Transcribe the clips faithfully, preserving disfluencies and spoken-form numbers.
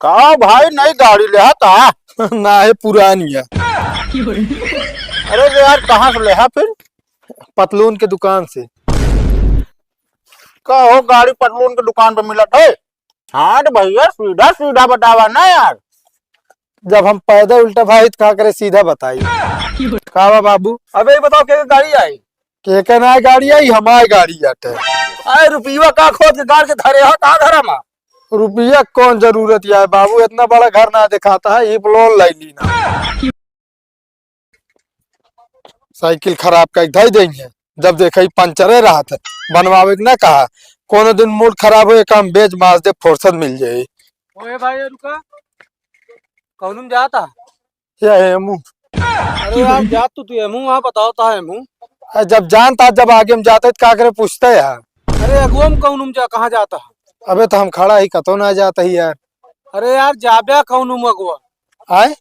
का भाई, नई गाड़ी लेहा का? ना है, पुरानी है। अरे यार, कहाँ से लेहा फिर? पतलून के दुकान से। का हो, गाड़ी पतलून के दुकान पे मिलत है? हाँ तो भैया, सीधा सीधा बतावा ना यार। जब हम पैदा उल्टा भाई तो का करे सीधा बताई। का बा बाबू? अबे ये बताओ, के गाड़ी आई? के के ना गाड़ी आई, हमार गाड़ी आटे। अरे रुपया का खोद के गाड़ के धरे हो का घर में? रुपया कौन जरूरत है बाबू, इतना बड़ा घर ना दिखाता है, ये लोन ले ली ना। साइकिल खराब कर धई देंगे, जब देखे पंचरे रहत है, बनवावे के ना कहा। कोनो दिन मूड खराब हो, काम बेच माज दे, फुर्सत मिल जाए। ओए भाई, ये रुका, कौन में जाता? ये हेमू। अरे यार, जात तू, तू हेमू, वहाँ बताओ ता हेमू। अरे जब जानता, जब आगे में जाते तो का करे पूछते यार। अरे अगुआ में कौन में जा, कहाँ जाता? अबे तो हम खड़ा ही, कतो ना जाता ही यार। अरे यार, जाब्या कौन में अगुआ? आए?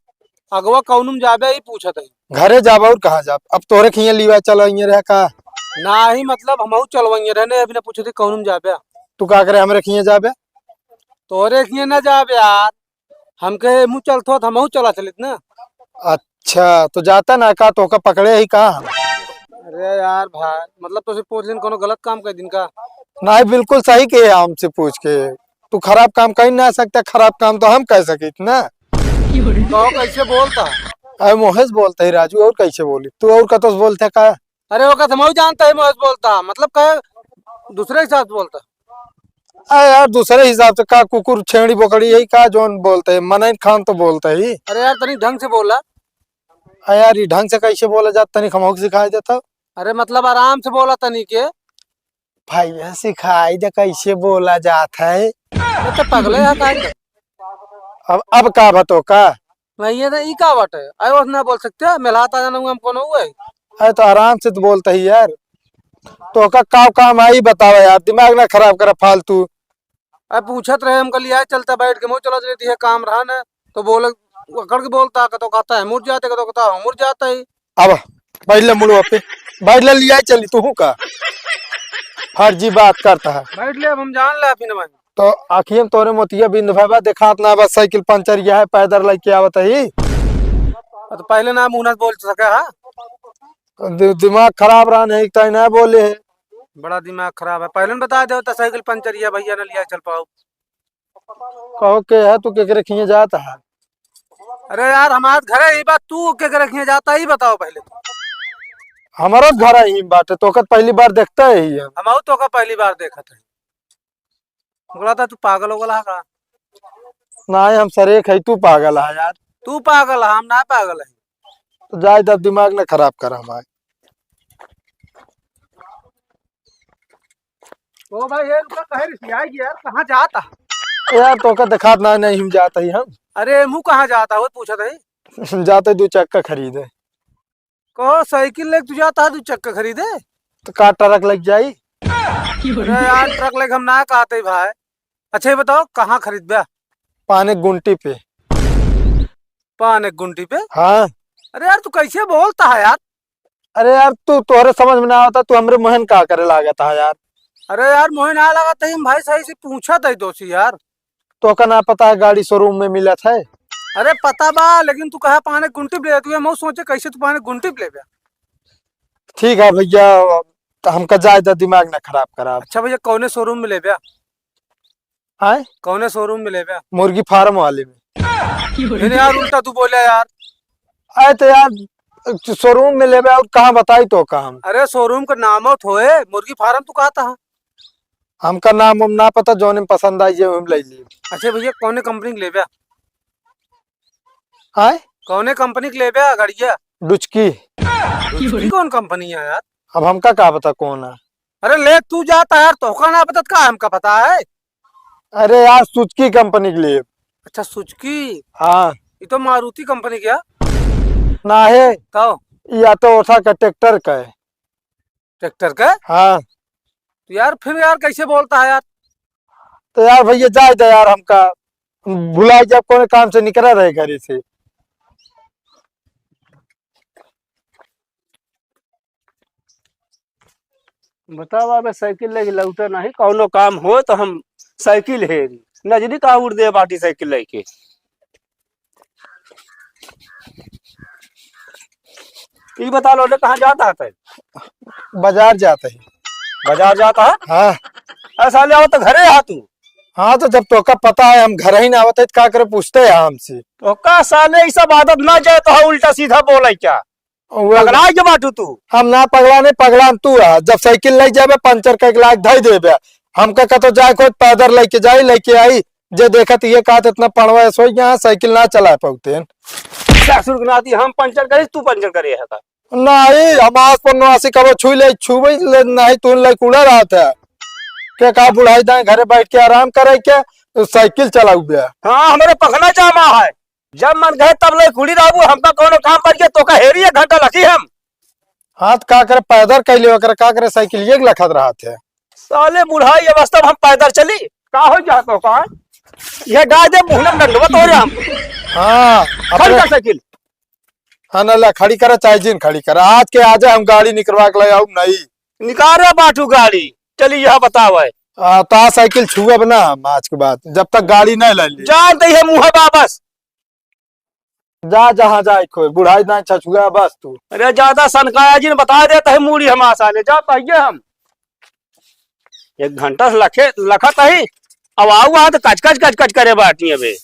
अगवा कौनुम जाबे ही पूछत है। घरे जाब और कहाँ जाब? अब तोहरे खियाँ लिवा चलवइये रहे का? नाही, मतलब हमहू चलवइये रहे ने, अभी ना पूछत है कौनुम जाबे। तू का करे हमरे खियाँ जाबे? तोहरे खियाँ ना जाबे यार, हमके मुँह चलत होत, हमहू चला चलित ना। अच्छा, तो जाता ना का, तोका पकड़े ही का हम? अरे यार भाई, मतलब तोसे पूछ लेन, कोनो गलत काम कर दिन का? नाही, बिल्कुल सही कहे हमसे पूछ के। तू खराब काम कहीं ना सकता, खराब काम तो हम कर सकित ना। तो कैसे बोलता? अरे मोहेश बोलता ही राजू, और कैसे बोली? तू और कतो से बोलते का? अरे ओका तो हमहू जानता ही मोहेश बोलता, मतलब कहे दूसरे हिसाब से बोलता। अरे यार, दूसरे हिसाब से का, कुकुर छेड़ी बोकड़ी यही का जोन बोलते है, मनई खान तो बोलते ही। अरे यार, तनी ढंग से बोला। अरे यार, ये ढंग से कैसे बोला जाता, तनी हमहू के सिखाई देता। अरे मतलब आराम से बोला तनी के। भैया सिखाई दे कैसे बोला जात है। ये तो पगले है का? अब, अब का बतो का? नहीं, ये तो ई का बाटे? अरे ओस ना बोल सकते, मिलाता जाना हम कोनो हुए। अरे तो आराम से तो बोलता ही यार। तो का, का काम आई बतावा यार, दिमाग ना खराब करा फालतू। अरे पूछत रहे, हम कहलिए चलता बैठ के, मुँह चलत रहती है, काम रहा ना, तो बोले, अकड़ के बोलता, कतो कहता है मुड़ जाते, कतो कहता है मुड़ जाता है। अब बैठ ले मुड़वा पे, बैठ ले, लिया चली तू का? फर्जी बात करता है। बैठ ले, अब हम जान ले अभी ना भाई। तो आँखिए में तोरे मोतिया बिंद भवा देखात ना बा, साइकिल पंचर गया है, पैदल लेके आवत ही। तो पहले ना मुँह ना बोल सके, हाँ? दि-, दिमाग खराब रहा, नहीं तो ना बोले है। बड़ा दिमाग खराब है, पहले न बता दे तो साइकिल पंचर गया भैया, ना लिया चल पाओ। कहो के है, तू केकरे खिए जात है? अरे यार, हमारे घरे ही बात, तू केकरे खिए जाता ही बताओ पहले तो। हमारा घर ही बात है, तोका पहली बार देखता है ही हम। हम तो का पहली बार देखत है। बोला था तू पागल हो गला का? नहीं, हम सरेक है, तू पागल है यार। तू पागल है, हम ना पागल है। तो जाए दे, दिमाग ना खराब कर हमारे। ओ भाई, ये रुका, कहे रिसियाई गया यार, कहाँ जाता? यार, तोका दिखात ना, नहीं, हम जाता ही हम। अरे, मुँह कहाँ जाता हो, पूछत है। जाते दो चक्का खरीदे। कहो, साइकिल लेके तू जाता है दो चक्का खरीदे? तो का ट्रक लग जाई? अरे यार, ट्रक लेके हम ना कहते भाई। अच्छा, ये बताओ, कहाँ खरीदबे? पाने गुंटी पे। पाने गुंटी पे? हाँ। अरे यार, तू कैसे बोलता है यार? अरे यार, तू, तोहरे समझ में ना आवता, तू हमरे मुँहन का करे लागत है यार? अरे यार, मुँहे ना लागत है, हम भाई सही से पूछत है दोषी यार। तोका ना पता है गाड़ी शोरूम में मिलत है? अरे पता बा, लेकिन तू कहा पाने गुंटी पे ले, तू हम सोचे कैसे तू पाने गुंटी पे लेबे। ठीक है भैया, तो हमका जाए दे, दिमाग ना खराब करा। अच्छा भैया, कौने शोरूम में लेबे? आय? कौने शोरूम में लेबे? मुर्गी फार्म वाले में। फिर यार उल्टा तू बोले यार। अरे तो यार, शोरूम में लेबे और कहाँ बताई तोका हम? अरे शोरूम का नाम हो थोए, मुर्गी फार्म तू कहता है। हमका नाम उम ना पता, जौन में पसंद आई जे हम ले ली। अच्छा भैया, कौने कंपनी के लेबे? आय? कौने कंपनी के लेबे गड़िया? डुचकी। डुचकी कौन कंपनी है यार? अब हमका का पता कौन है? अरे ले तू जाता है यार, तोका ना पता का हमका पता है? अरे यार, सुजुकी कंपनी के लिए। अच्छा, सुजुकी? हाँ। ये तो मारुति कंपनी क्या? ना है। तो? या तो ओसा का ट्रैक्टर का है। ट्रैक्टर का? हाँ। तो यार, फिर यार, कैसे बोलता है यार? तो यार, भैया, जाए दे यार, हमका भुलाई जब कोनो काम से निकला रहे घरे से। बताओ, अबे साइकिल लेके लौटे नहीं, कौनो काम हो तो हम साइकिल हेरी। नजरी कहाँ उड़ दे बाटी साइकिल लइके। ई बता लो ने, कहाँ जात है? बाजार जात है। बाजार जात है? हाँ। अरे साले, आओ तो घरे आ तू। हाँ, तो जब तोका पता है हम घर ही ना आवत है, तो का करे पूछते हैं हमसे? तोका साले ई सब आदत ना जाए तो है, उल्टा सीधा बोले क्या? वो पगला के बाटू तू। हम ना पगला नहीं, पगला तू है। जब साइकिल ले जाबे, पंचर के लाग धई देबे। हमका कतो जाए खोज, पैदल लेके जाई, लेके आई। जे देखत ये कहत इतना पड़वा है, सोई यहाँ साइकिल ना चला पाउते हैं। ससुर के नाती हम पंचर करे, तू पंचर करे है का? नहीं, हम आस पर नवासी कबो छुई ले, छुबे ले, नहीं तू ले कूड़ा रहत है। के का बुढ़ाई दाएं घरे बैठ के आराम करे के, साइकिल चलाऊ बे। हाँ, हमरे पखना जामा है। जब मन कहे तब ले कुड़ी रहबू, हमका कौनो काम पड़ गया, तोका हेरी एक घंटा लगी हम। हाँ, तो का करे, पैदल कैले ओकरा, का करे, साइकिल एक लखत रहत है। साले बुढ़ाई अवस्था में हम पैदल चली, का हो जात हो का? ये गाय दे मुहना में डंडवा तोरे हम। हाँ, खड़ी अपने कर साइकिल। हाँ, ना ला, खड़ी करा, चाहे जिन खड़ी करा। आज के आजे हम गाड़ी निकलवा के ले आऊ, नहीं। निकाल रे बाटू गाड़ी, चली यह बतावे। आ, ता साइकिल छुअब ना हम आज के बाद, जब तक गाड़ी नहीं ले ली। जान दे है मुँह वापस। जा, जहाँ जाए खोए, बुढ़ाई ना छछुआ बस तू। अरे, ज्यादा सनकाया जी ने बता देता है, मूड़ी हम आसाने जा पाइए हम। एक घंटा से लखे, लखत ही, अब आऊ वहाँ तो कच कच, कच कच करे बाटी अबे।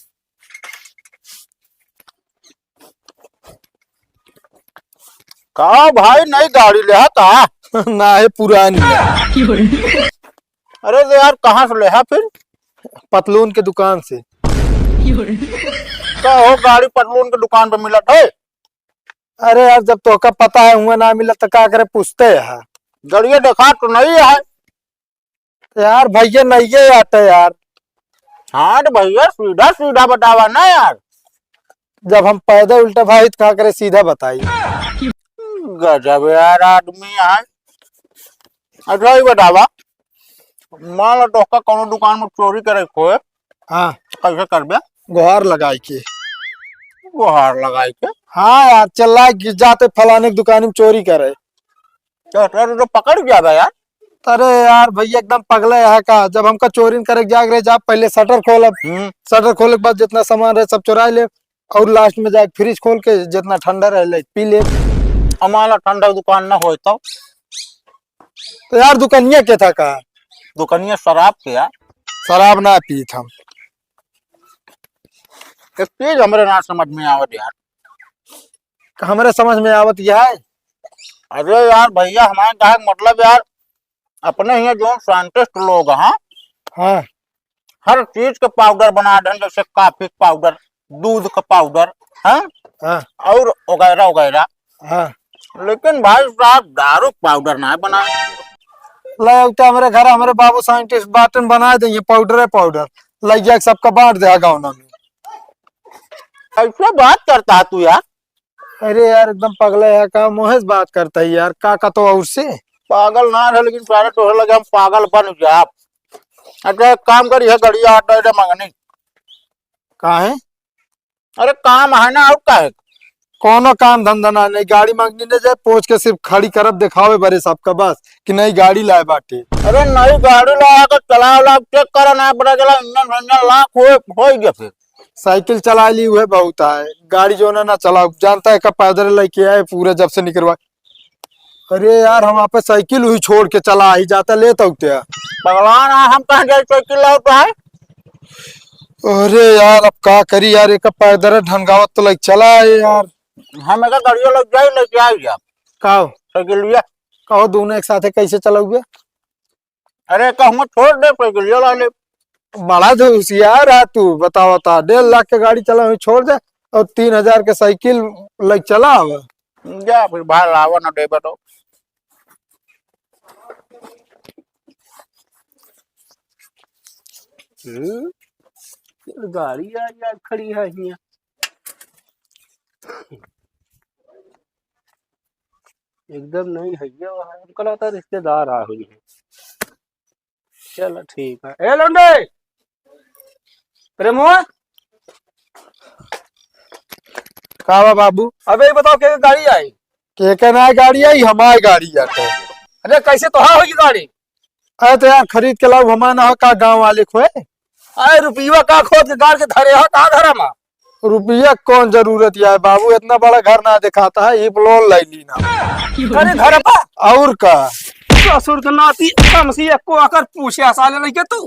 का भाई, नई गाड़ी ले हा का? ना है, पुरानी है। अरे तो यार, कहाँ से ले हा फिर? पतलून के दुकान से। का हो, गाड़ी पतलून के दुकान पे मिलत है? अरे यार, जब तोहका पता है, हुआ ना मिलत तो का करे, पूछते है। गड़िया देखा तो नहीं है। यार भैया, नहीं है यार, तो यार। हाँ तो भैया, सीधा सीधा बतावा ना यार। जब हम पैदा उल्टा भाई तो का करे, सीधा बताई। गजब यार आदमी है। अच्छा, ये बतावा, मान लो तोहका कौनो दुकान में चोरी करे को है, हाँ। कैसे करबे? गुहार लगाई के। गुहार लगाई के? हाँ यार, चिल्ला के जाते फलाने की दुकान में चोरी करे। तो, तो, तो पकड़ गया बा यार। अरे यार भैया, एकदम पगले है का? जब हमका चोरी करे के जाग रहे, जा पहले शटर खोलब। हम्म। शटर खोले के बाद जितना सामान रहे, सब चुरा ले। और लास्ट में जाके फ्रिज खोल के जितना ठंडा रहे, ले पी ले। हमारा ठंडा दुकान ना होए तो? तो यार, दुकनिया के था का? दुकनिया शराब के यार। शराब ना पीत हम। एक चीज हमरे ना समझ में आवत यार। हमरे समझ में आवत यह है। अरे यार भैया, हमारे कहे के मतलब यार, अपने यहाँ जो साइंटिस्ट लोग हैं, हाँ। हर चीज के पाउडर बना दें, जैसे कॉफी के पाउडर, दूध का पाउडर, हाँ? हाँ। और वगैरह वगैरह। हाँ। लेकिन भाई साहब, दारू के पाउडर ना बना। ले, अब तो हमारे घर हमारे बाबू साइंटिस्ट बाटन बना दे, ये पाउडर है पाउडर, ले जाके सबका बांट दे गाँव में। ऐसे बात करता है तू यार? अरे यार, एकदम पगला है का? मोहे से बात करता है यार, का का तो और से? पागल ना रहे, लेकिन सारे तोहरे लगे हम पागल बन जाब। अच्छा, एक काम करी है, गड़िया ऑटो दे मंगनी। काहे? अरे काम है ना, और का है? कोनो काम धंधा ना, नहीं गाड़ी मंगनी नहीं जाए, पहुंच के सिर्फ खड़ी करब, दिखावे बरे सबका बस कि नई गाड़ी लाए बाटे। अरे नई गाड़ी लाया के चलाओ, लाओ, चेक करो ना, पता चला इंजन विंजन लाख हो, हो गया फिर। साइकिल चला ली, वह बहुत है, गाड़ी जो ना, ना चलाओ, जानता है कब पैदल लेके आए पूरा जब से निकलवा। अरे यार, हम आप साइकिल हुई छोड़ के चला ही जाता, लेत उठते। पगला ना, हम कहाँ जाए साइकिल लाओ तो है? अरे यार, अब का करी यार, एक पैदल ढंगावत तो लेके चला है यार। हम एक गाड़िया लग जाए, लेके आई आप। का हो? साइकिल लिया। कहो, दोनों एक साथे कैसे चलाओगे? अरे, कहूँ छोड़ दे, साइकिल ला ले। बड़ा तो होशियार है तू, बताओ ता, डेढ़ लाख के गाड़ी चला हुई छोड़ दे और तीन हजार के साइकिल लग चला आवे। जा फिर बाहर आवा ना देबे तो। हम्म, गाड़ी आ, आ खड़ी है हियां। एकदम नहीं है ये, हमका लगता रिश्तेदार आ हुई है। चलो ठीक है। ए लौंडे, प्रेमुआ, का बा बाबू? अबे ये बताओ, के गाड़ी आई? के के ना गाड़ी आई, हमारी गाड़ी आटे। अरे कैसे तो हाँ होगी गाड़ी? अरे तो यार, खरीद के लाओ, हमारा ना हो का, गाँव वाले खोए। अरे रुपया का खोद के गाड़ के धरे हा का घर मा? रुपया कौन जरूरत है बाबू, इतना बड़ा घर ना दिखाता है, ये लोन लाई ली ना। अरे घर पा। और का? ससुर के नाती कम से एको आकर पूछे साले नहीं के तू।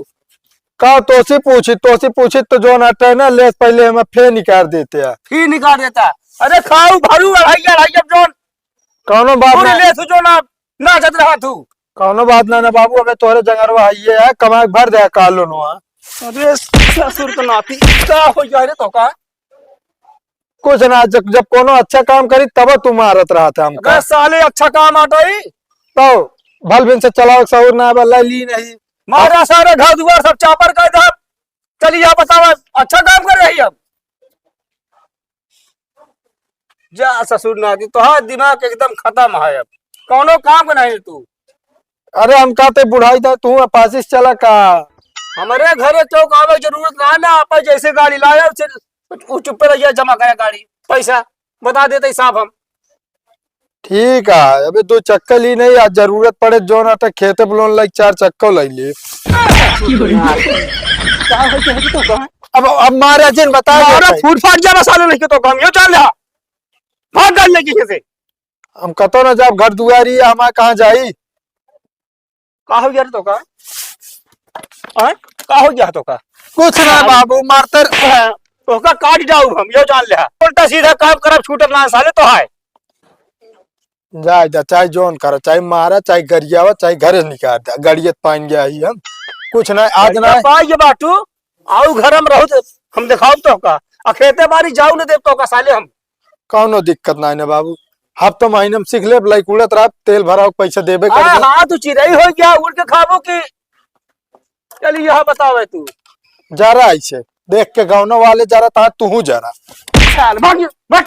का तोसी पूछी, तोसी पूछी तो जो ना टे ना ले पहले हमें फे निकाल देते हैं। फी निकाल देता। अरे खाऊ भरू अढ़ाई अढ़ाई अब जोन कौनो बात पूरी ना। ले तू जो ना नाचत रहा तू। कौनो बात ना, ना बाबू, अबे तोहरे जंगरवा है, ये है, कमा के भर दे का लोनवा। अरे ससुर के नाती, का हो गया रे तो का? कुछ ना, जब, जब कोनो अच्छा काम करी तब तू मारत रहत है हमका। अबे साले अच्छा काम आटई। तो भल भिन से चलाओ, सहूर ना बल्ला ली नहीं। मारा सारा घर दुआर सब चापर कर दे। चलिए आप बताओ, अच्छा काम कर रही है अब। जा ससुर नाती, तोहार दिमाग एकदम खतम है अब। कौनो काम के नहीं तू। अरे हम कहते बुढ़ाई दा तू पासिस चला का? हमरे घरे चौक आवे जरूरत ना, ना आपे जैसे गाड़ी लाया उसे उ चुप्पे रहिया जमा करे गाड़ी पैसा बता देते साहब हम। ठीक है, अबे दो चक्कर ली नहीं, आज जरूरत पड़े जो ना तो खेते पे लोन लाइक चार चक्का लाई ले। का हो गया है तो का? अब, अब मारा जिन बता दे मारा भाई। फूट फाट जावा साले नहीं के तो हम यो जान ले। भाग गल लेके से। हम कतो ना जाब घर दुआरी, हमार कहाँ जाई? का हो गया रे तोका? आय? का हो गया तोका? कुछ ना अरे। बाबू, मारतर। तोका काट जाऊ हम, यो जान ले। उल्टा सीधा काम करब, छूटत ना साले तो है। जा, जा, चाहे जोन करा, चाहे मारा, चाहे गरियावा, चाहे घरे निकाल दे। गड़ियत पाइन गया ही हम। कुछ ना, आज ना। पाई ये बाटू, आऊ घर हम रहू दे, हम दिखाऊ तोका। आ खेते बारी जाऊ न देब तोका साले हम। कौनो दिक्कत ना है ना बाबू, हफ्ता महीने में सीख ले, लाइक उड़त रहा, तेल भराओ, पैसा देबे कर हाँ, दे। हाँ, तू चिरई हो गया, उड़ के खाबो की? चल, यह बतावे तू। जरा ऐसे देख के गाँव वाले जरा, तहाँ तू जरा। चल, भाग, भाग।